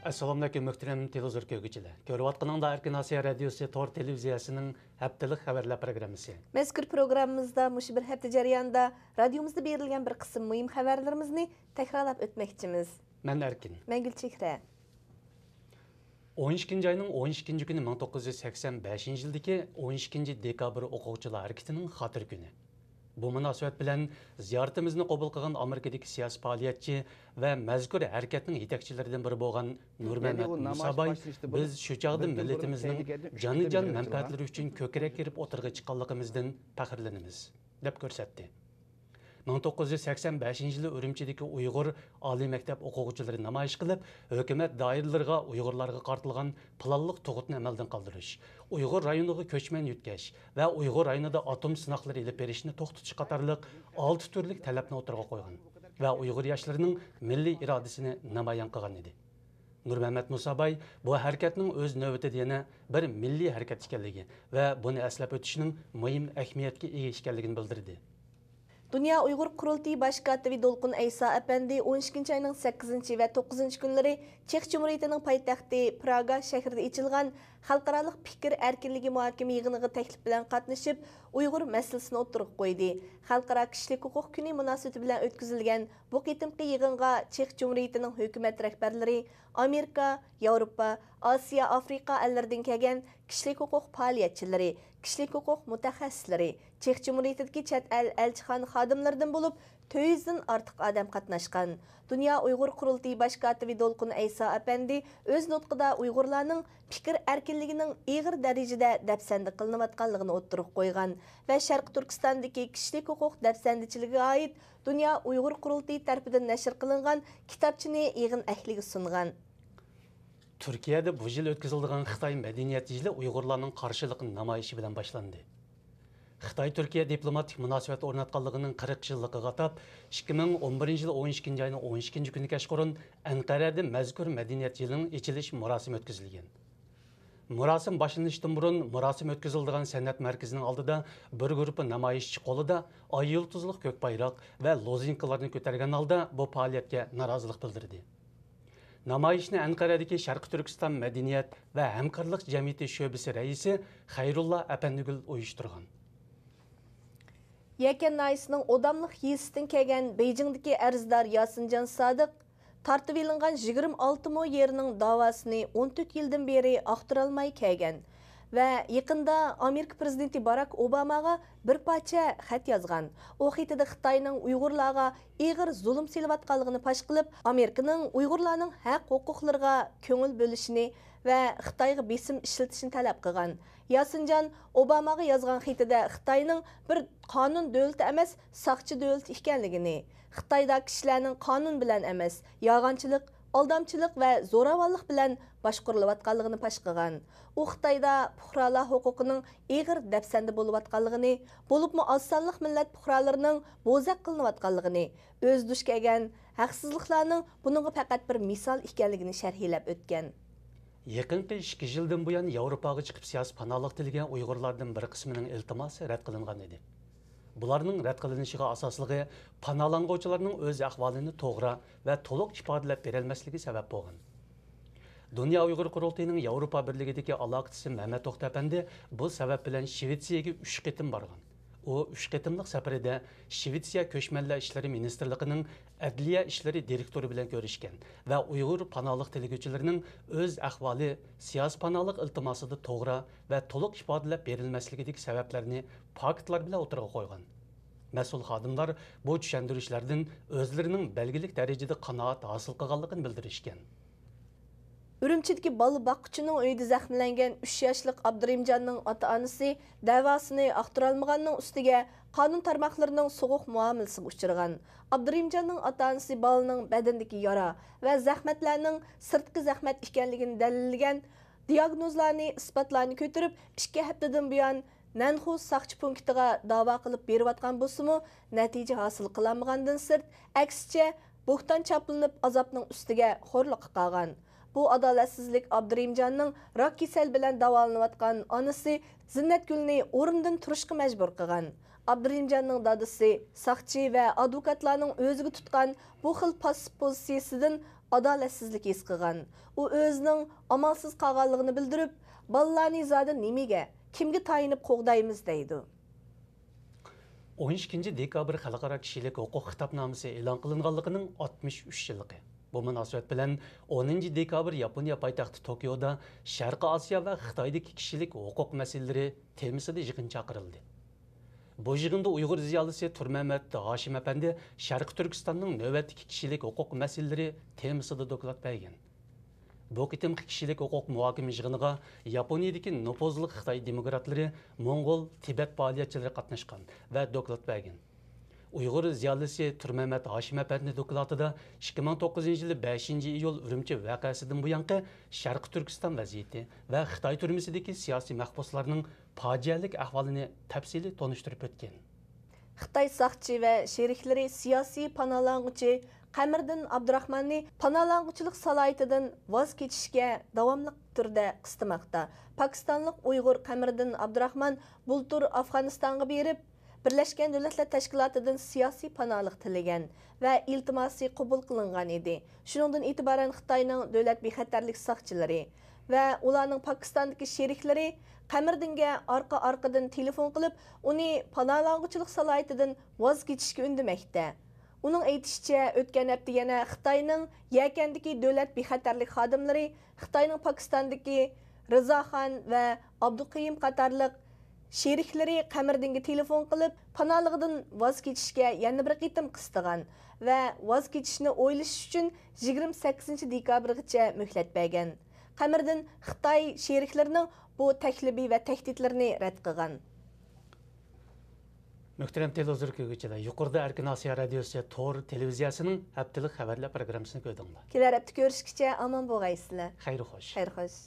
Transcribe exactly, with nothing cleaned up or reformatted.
ئەسسالامۇئەلەيكۇم، مۆھتەرەم تېلېۋىزور كۆرگۈچىلەر. كۆرۈۋاتقىنىڭلار ئەركىن ئاسىيا رادىيوسى تور تېلېۋىزىيەسىنىڭ ھەپتىلىك خەۋەرلەر پروگراممىسى. مەزكۇر پروگراممىمىزدا مۇشۇ بىر ھەپتە جەريانىدا رادىيومىزدا بېرىلگەن بىر قىسىم مۇھىم خەۋەرلىرىمىزنى تەكرارلاپ ئۆتمەكچىمىز. مەن ئەركىن. مەن گۈلچېھرە. ئون ئىككىنچى ئاينىڭ ئون ئىككىنچى كۈنى مىڭ توققۇز يۈز سەكسەن بەشىنچى يىلدىكى ئون ئىككىنچى دېكابىر ئوقۇغۇچىلار ھەرىكىتىنىڭ خاتىرە كۈنى. بۇ مۇناسىۋەت بىلەن زىيارىتىمىزنى قوبۇل قىلغان ئامېرىكىدىكى سىياسىي پائالىيەتچى ۋە مەزكۇر ھەرىكەتنىڭ يېتەكچىلىرىدىن بىرى بولغان نۇرمەمەت مۇساباي، بىز شۇ چاغدا مىللىتىمىزنىڭ جانىجان مەنپەئەتلىرى ئۈچۈن كۆكرەك كېرىپ ئوتتۇرىغا چىققانلىقىمىزدىن پەخىرلىنىمىز، دەپ كۆرسەتتى. مىڭ توققۇز يۈز سەكسەن بەشىنچى يىلى ئۈرۈمچىدىكى ئۇيغۇر ئالىي مەكتەپ ئوقۇغۇچىلىرى نامايىش قىلىپ، ھۆكۈمەت دائىرىلىرىغا ئۇيغۇرلارغا قارىتىلغان پىلانلىق تۇغۇتنى ئەمەلدىن قالدۇرۇش، ئۇيغۇر رايونىغا كۆچمەن يۆتكەش ۋە ئۇيغۇر رايونىدا ئاتوم سىناقلىرى ئېلىپ بېرىشنى توختىتىش قاتارلىق ئالتە تۈرلۈك تەلەپنى ئوتتۇرىغا قويغان ۋە ئۇيغۇر ياشلىرىنىڭ مىللىي ئىرادىسىنى نامايان قىلغان ئىدى. نۇرمەمەت مۇساباي بۇ ھەرىكەتنىڭ ئۆز نۆۋىتىدە يەنە بىر مىللىي ھەرىكەت ئىكەنلىكى ۋە بۇنى ئەسلەپ ئۆتۈشنىڭ مۇھىم ئەھمىيەتكە ئىگە ئىكەنلىكىنى بىلدۈردى. دۇنيا ئۇيغۇر قۇرۇلتىيى باش كاتىپى دولقۇن ئەيسا ئەپەندى ئون ئىككىنچى ئاينىڭ سەككىزىنچى ۋە توققۇزىنچى كۈنلىرى چېخ جۇمھۇرىيىتىنىڭ پايتەختى پراگا شەھىرىدە ئېچىلغان خەلقئارالىق پىكىر ئەركىنلىكى مۇھاكىمە يىغىنىغا تەكلىپ بىلەن قاتنىشىپ، ئۇيغۇر مەسىلىسىنى ئوتتۇرىغا قويدى. خەلقئارا كىشىلىك ھوقۇق كۈنى مۇناسىۋىتى بىلەن ئۆتكۈزۈلگەن بۇ قېتىمقى يىغىنغا چېخ جۇمھۇرىيىتىنىڭ ھۆكۈمەت رەھبەرلىرى، ئامېرىكا، ياۋروپا، ئاسىيا، ئافرىقا ئەللىرىدىن كەلگەن كىشىلىك ھوقۇق پائالىيەتچىلىرى، كىشىلىك ھوقۇق مۇتەخەسسىسلىرى، چېخ جۇمھۇرىيىتىدىكى چەت ئەل ئەلچىخانا خادىملىرىدىن بولۇپ تۆت يۈزدىن ئارتۇق ئادەم قاتناشقان. دۇنيا ئۇيغۇر قۇرۇلتىيى باش كاتىپى دولقۇن ئەيسا ئەپەندى ئۆز نۇتقىدا ئۇيغۇرلارنىڭ پىكىر ئەركىنلىكىنىڭ ئېغىر دەرىجىدە دەپسەندە قىلىنىۋاتقانلىقىنى ئوتتۇرىغا قويغان ۋە شەرقىي تۈركىستاندىكى كىشىلىك ھوقۇق دەپسەندىچىلىكىگە ئائىت دۇنيا ئۇيغۇر قۇرۇلتىيى تەرىپىدىن نەشر قىلىنغان كىتابچىنى يىغىن ئەھلىگە سۇنغان. تۈركىيەدە بۇ يىل ئۆتكۈزۈلىدىغان خىتاي مەدەنىيەت يىلى ئۇيغۇرلارنىڭ قارشىلىق نامايىشى بىلەن باشلاندى. خىتاي تۈركىيە دىپلوماتىك مۇناسىۋەت ئورناتقانلىقىنىڭ قىرىق يىللىقىغا ئاتاپ، ئىككى مىڭ ئون بىرىنچى يىل ئون ئىككىنچى ئاينىڭ ئون ئىككىنچى كۈنى كەچقۇرۇن ئەنقەرەدە مەزكۇر مەدەنىيەت يىلىنىڭ ئېچىلىش مۇراسىمى ئۆتكۈزۈلگەن. مۇراسىم باشلىنىشتىن بۇرۇن مۇراسىم ئۆتكۈزۈلىدىغان سەنئەت مەركىزىنىڭ ئالدىدا بىر گۇرۇپپا نامايىشچى قولىدا ئاي يۇلتۇزلۇق كۆك بايراق ۋە لوزۇنكىلارنى كۆتەرگەن ھالدا بۇ پائالىيەتكە نارازىلىق بىلدۈردى. نامايىشنى ئەنقەرەدىكى شەرقىي تۈركىستان مەدەنىيەت ۋە ھەمكارلىق جەمئىيىتى شۆبىسى رەئىسى خەيرۇللا ئەپەندىگۈل ئۇيۇشتۇرغان. يەكەن ناھىيەسىنىڭ ئوداملىق يېزىسىدىن كەلگەن بېيجىڭدىكى ئەرزدار ياسىنجان سادىق تارتىۋېلىنغان يىگىرمە ئالتە مو يېرىنىڭ داۋاسىنى ئون تۆت يىلدىن بېرى ئاختۇرالماي كەلگەن ۋە يېقىندا ئامېرىكا پىرېزىدېنتى باراك ئوباماغا بىر پارچە خەت يازغان. ئۇ خېتىدە خىتاينىڭ ئۇيغۇرلارغا ئېغىر زۇلۇم سېلىۋاتقانلىقىنى پاش قىلىپ، ئامېرىكىنىڭ ئۇيغۇرلارنىڭ ھەق ھوقۇقلىرىغا كۆڭۈل بۆلۈشىنى ۋە خىتايغا بېسىم ئىشلىتىشنى تەلەپ قىلغان. ياسىنجان ئوباماغا يازغان خېتىدە خىتاينىڭ بىر قانۇن دۆلىتى ئەمەس، ساقچى دۆلىتى ئىكەنلىكىنى، خىتايدا كىشىلەرنىڭ قانۇن بىلەن ئەمەس، يالغانچىلىق، ئالدامچىلىق ۋە زوراۋانلىق بىلەن باشقۇرۇلۇۋاتقانلىقىنى پاش قىلغان. ئۇ خىتايدا پۇقرالار ھوقۇقىنىڭ ئېغىر دەپسەندە بولۇۋاتقانلىقىنى، بولۇپمۇ ئاز سانلىق مىللەت پۇقرالىرىنىڭ بوزەك قىلىنىۋاتقانلىقىنى، ئۆزى دۇچ كەلگەن ھەقسىزلىقلارنىڭ بۇنىڭغا پەقەت بىر مىسال ئىكەنلىكىنى شەرھلەپ ئۆتكەن. يېقىنقى ئىككى يىلدىن بۇيان ياۋروپاغا چىقىپ سىياسىي پاناھلىق تىلىگەن ئۇيغۇرلاردىن بىر قىسمىنىڭ ئىلتىماسى رەت قىلىنغان ئىدى. بۇلارنىڭ رەت قىلىنىشىغا ئاساسلىقى پاناھلانغۇچىلارنىڭ ئۆز ئەھۋالىنى توغرا ۋە تولۇق ئىپادىلەپ بېرەلمەسلىكى سەۋەب بولغان. دۇنيا ئۇيغۇر قۇرۇلتىيىنىڭ ياۋروپا بىرلىكىدىكى ئالاقىچىسى مەمەت توختى ئەپەندى بۇ سەۋەب بىلەن شىۋېتسىيەگە ئۈچ قېتىم بارغان. ئۇ ئۈچ قېتىملىق سەپىرىدە شىۋېتسىيە كۆچمەنلەر ئىشلىرى مىنىستىرلىقىنىڭ ئەدلىيە ئىشلىرى دىرېكتورى بىلەن كۆرۈشكەن ۋە ئۇيغۇر پاناھلىق تىلىگۈچىلىرىنىڭ ئۆز ئەھۋالى، سىياسىي پاناھلىق ئىلتىماسىدا توغرا ۋە تولۇق ئىپادىلەپ بېرىلمەسلىكىدىكى سەۋەبلەرنى پاكىتلار بىلەن ئوتتۇرىغا قويغان. مەسئۇل خادىملار بۇ چۈشەندۈرۈشلەردىن ئۆزلىرىنىڭ بەلگىلىك دەرىجىدە قانائەت ھاسىل قىلغانلىقىنى بىلدۈرۈشكەن. ئۈرۈمچىدىكى بالا باققۇچىنىڭ ئۆيىدە زەخىملەنگەن ئۈچ ياشلىق ئابدۇرېھىمجاننىڭ ئاتا-ئانىسى دەۋاسىنى ئاختۇرالمىغاننىڭ ئۈستىگە قانۇن تارماقلىرىنىڭ سوغۇق مۇئامىلىسىگە ئۇچرىغان. ئابدۇرېھىمجاننىڭ ئاتا-ئانىسى بالىنىڭ بەدىنىدىكى يارا ۋە زەخمەتلەرنىڭ سىرتقى زەخمەت ئىكەنلىكىنى دەلىللىگەن دىياگنوزلارنى، ئىسپاتلارنى كۆتۈرۈپ، ئىككى ھەپتىدىن بۇيان نەنخۇ ساقچى پونكىتىغا داۋا قىلىپ بېرىۋاتقان بولسىمۇ، نەتىجە ھاسىل قىلالمىغاندىن سىرت، ئەكسىچە، بوھتان چاپلىنىپ، ئازابنىڭ ئۈستىگە خورلۇققا قالغان. بۇ ئادالەتسىزلىك ئابدۇرېھىمجاننىڭ راك كېسەل بىلەن داۋالىنىۋاتقان ئانىسى زىننەتگۈلنى ئورنىدىن تۇرۇشقا مەجبۇر قىلغان. ئابدۇرېھىمجاننىڭ دادىسى، ساقچى ۋە ئادۋوكاتلارنىڭ ئۆزىگە تۇتقان بۇ خىل پاسسىپ پوزىتسىيىسىدىن ئادالەتسىزلىك ھېس قىلغان. ئۇ ئۆزىنىڭ ئامالسىز قالغانلىقىنى بىلدۈرۈپ، بالىلارنى زادى نېمىگە، كىمگە تايىنىپ قوغدايمىز دەيدۇ. ئون ئىككىنچى دېكابىر خەلقئارا كىشىلىك ھوقۇق خىتابنامىسى ئېلان قىلىنغانلىقىنىڭ ئاتمىش ئۈچ يىللىقى. بۇ مۇناسىۋەت بىلەن ئونىنچى دېكابىر ياپونىيە پايتەختى توكيودا شەرقىي ئاسىيا ۋە خىتايدىكى كىشىلىك ھوقۇق مەسىلىلىرى تېمىسىدا يىغىن چاقىرىلدى. بۇ يىغىندا ئۇيغۇر زىيالىيسى تۇرمەمەت ھاشىم ئەپەندى شەرقىي تۈركىستاننىڭ نۆۋەتتىكى كىشىلىك ھوقۇق مەسىلىلىرى تېمىسىدا دوكلات بەرگەن. بۇ قېتىمقى كىشىلىك ھوقۇق مۇھاكىمە يىغىنىغا ياپونىيىدىكى نوپۇزلۇق خىتاي دېموكراتلىرى، موڭغۇل، تىبەت پائالىيەتچىلىرى قاتناشقان ۋە دوكلات بەرگەن. ئۇيغۇر زىيالىيسى تۇرمەمەت ھاشىم ئەپەندى دوكلاتىدا ئىككى مىڭ توققۇزىنچى يىلى بەشىنچى ئىيۇل ئۈرۈمچى ۋەقەسىدىن بۇيانقى شەرقىي تۈركىستان ۋەزىيىتى ۋە خىتاي تۈرمىسىدىكى سىياسىي مەھبۇسلارنىڭ پاجىئەلىك ئەھۋالىنى تەپسىلىي تونۇشتۇرۇپ ئۆتكەن. خىتاي ساقچى ۋە شېرىكلىرى سىياسىي پاناھلانغۇچى قەمەردىن ئابدۇراخماننى پاناھلانغۇچىلىق سالاھىيىتىدىن ۋاز كېچىشكە داۋاملىق تۈردە قىستىماقتا. پاكىستانلىق ئۇيغۇر قەمەردىن ئابدۇراخمان بۇلتۇر ئافغانىستانغا بېرىپ، بىرلەشكەن دۆلەتلەر تەشكىلاتىدىن سىياسىي پاناھلىق تىلىگەن ۋە ئىلتىماسى قوبۇل قىلىنغان ئىدى. شۇنىڭدىن ئېتىبارەن خىتاينىڭ دۆلەت بىخەتەرلىك ساقچىلىرى ۋە ئۇلارنىڭ پاكىستاندىكى شېرىكلىرى قەمەردىنگە ئارقا-ئارقىدىن تېلېفون قىلىپ، ئۇنى پاناھلانغۇچىلىق سالاھىيىتىدىن ۋاز كېچىشكە ئۈندىمەكتە. ئۇنىڭ ئېيتىشىچە، ئۆتكەن ھەپتە يەنە خىتاينىڭ يەكەندىكى دۆلەت بىخەتەرلىك خادىملىرى خىتاينىڭ پاكىستاندىكى رىزاخان ۋە ئابدۇقېيۇم قاتارلىق شېرىكلىرى قەمەردىنگە تېلېفون قىلىپ، پاناھلىقىدىن ۋاز كېچىشكە يەنە بىر قېتىم قىستىغان ۋە ۋاز كېچىشنى ئويلىشىش ئۈچۈن يىگىرمە سەككىزىنچى دېكابىرغىچە مۆھلەت بەرگەن. قەمەردىن خىتاي شېرىكلىرىنىڭ بۇ تەكلىپى ۋە تەھدىتلىرىنى رەت قىلغان. مۆھتەرەم تېلېۋىزور كۆرگۈچىلەر، يۇقىرىدا ئەركىن ئاسىيا رادىيوسى تور تېلېۋىزىيەسىنىڭ ھەپتىلىك خەۋەرلەر پروگراممىسىنى كۆردۈڭلار. كېلەر ھەپتە كۆرۈشكىچە ئامان بولغايسىلەر. خەير خوش. خەير خوش.